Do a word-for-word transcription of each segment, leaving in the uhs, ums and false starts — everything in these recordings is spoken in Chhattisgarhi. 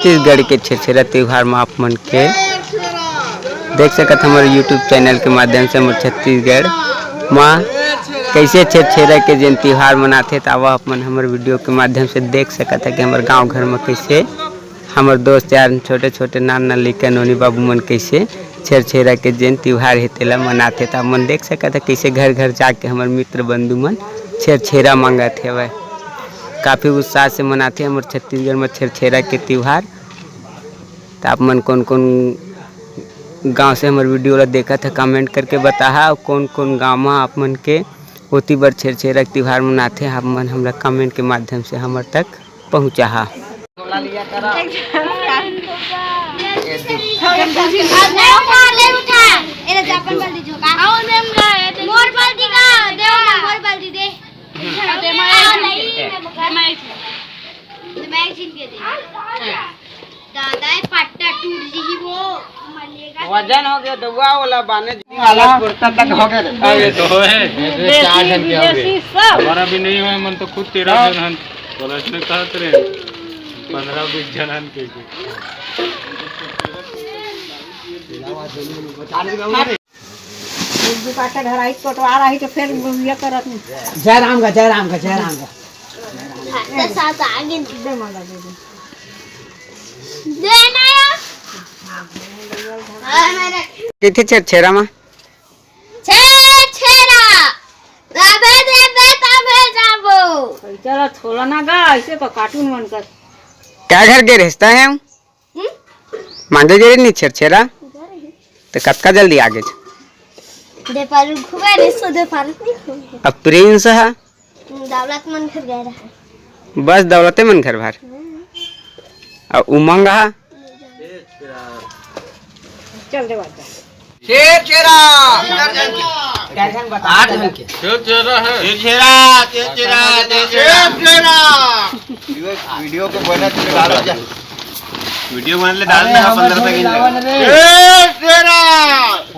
छत्तीसगढ़ के छेरछेरा त्योहार म आप मन के देख सकत, हमर YouTube चैनल के माध्यम से हमर छत्तीसगढ़ म कैसे छेरछेरा के जेन त्योहार मनाथे, त आवा आप मन हमर वीडियो के माध्यम से देख सकत है कि हमर गांव घर म कैसे हमर दोस्त यार, छोटे छोटे नान नान लइका नोनी बाबू मन कैसे छेरछेरा के जेन त्योहार हे तेला मनाथे। त आप मन देख सकत है कैसे घर घर जाके हमर मित्र बंधु मन छेरछेरा मांगत हेवय। काफी उत्साह से मनाथे हमर छत्तीसगढ़ म छेरछेरा के त्योहार। त आप मन कोन कोन गांव से हमर वीडियो ला देखत है, कमेंट करके बताहा, अउ कोन कोन गांव म आप मन के ओती बर छेरछेरा के त्योहार मनाथे, आप मन हमला कमेंट के माध्यम से हमर तक पहुंचाहा। मोर बाल्टी का देव ना, मोर बाल्टी दे। दादा, ये पट्टा टूट जी वो। वजन हो गया दउआ वाला बाने वाला कुर्ता तक हो गया। अरे तो है। ये चार जन के हो गए। हमारा भी नहीं हुआ, मन तो खुद तेरह जन हन। कॉलेज में कहत रहे, पन्द्रह बीस जन हन के। एक दो काटा घर आई, कटवा रही तो फिर ये करत नहीं। जय राम का, जय राम का, जय राम का। तो साथ आगे दे मांगा दे दे। देना या। हाँ, मेरे। किथे छेरछेरा मा? छेरछेरा। तबे देबे, तबे जाबो। चला छोला ना गा, ऐसे तो कार्टून मन कर। क्या घर के रिश्ता है हम? हम्म? मांगे गे रहे नी छेरछेरा? तो कतका जल्दी आ गए? दे पारू खुबे रे, सो दे पारू नहीं खुबे। अब प्रिंस है? दौलत मन घर गए रहे। बस दौलते मन घर भर? हम्म। और उमंग है? चल दे बात। छेरछेरा। आठ जन के। छेरछेरा है। छेरछेरा, छेरछेरा, छेरछेरा। वीडियो, वीडियो को बोला, तू डाल जा। वीडियो बना ले, डाल दे, हाँ, पन्द्रह सेकंड लगा। छेरछेरा।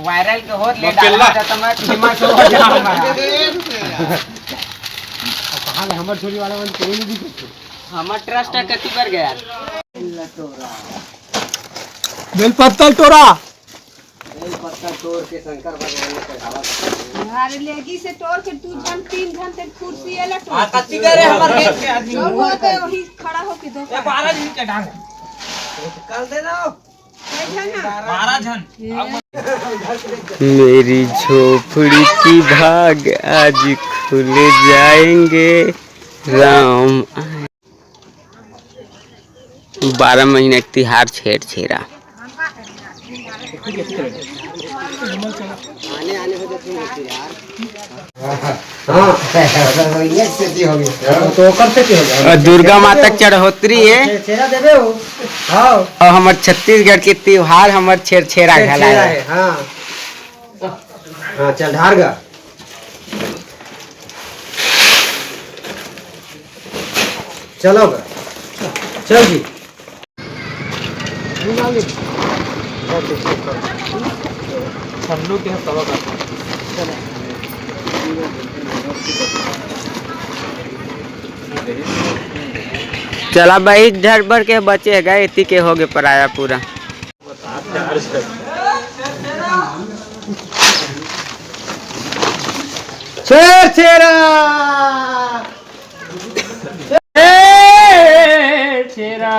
वायरल के होत ले डाल जा, तो मैं फेमस हो जाऊंगा। कहाँ ले हमर छोरी वाला मन कोई नहीं दिखे। हमर ट्रस्ट है, कति बार गया? बेलपत्ता टोरा। बेलपत्ता तोड़ के शंकर भगवान में चढ़ावा। अरे लेगी से तोड़ के दू झन, तीन झन ते कुर्सी एला तोड़। आ, कच्ची करे हमर गेट के आदमी। तोड़ हो के वही खड़ा हो के दो। ए, बारह झन के डाल। कल दे दो। कई झन ना? बारह झन। मेरी झोपड़ी की भाग आज खुल जाएंगे राम। बारह महीना के तिहार छेरछेरा। और दुर्गा माता के चढ़ोतरी है। और हमर छत्तीसगढ़ के तिहार हमर छेरछेरा घला है। हाँ, चल ढार गा। चलो गा। चल जी। ठंडू के तवा का। चला भाई, झट भर के बचे है गा, एती के हो गए पराया पूरा। छेरछेरा। छेरछेरा।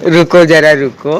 रुको जरा, रुको।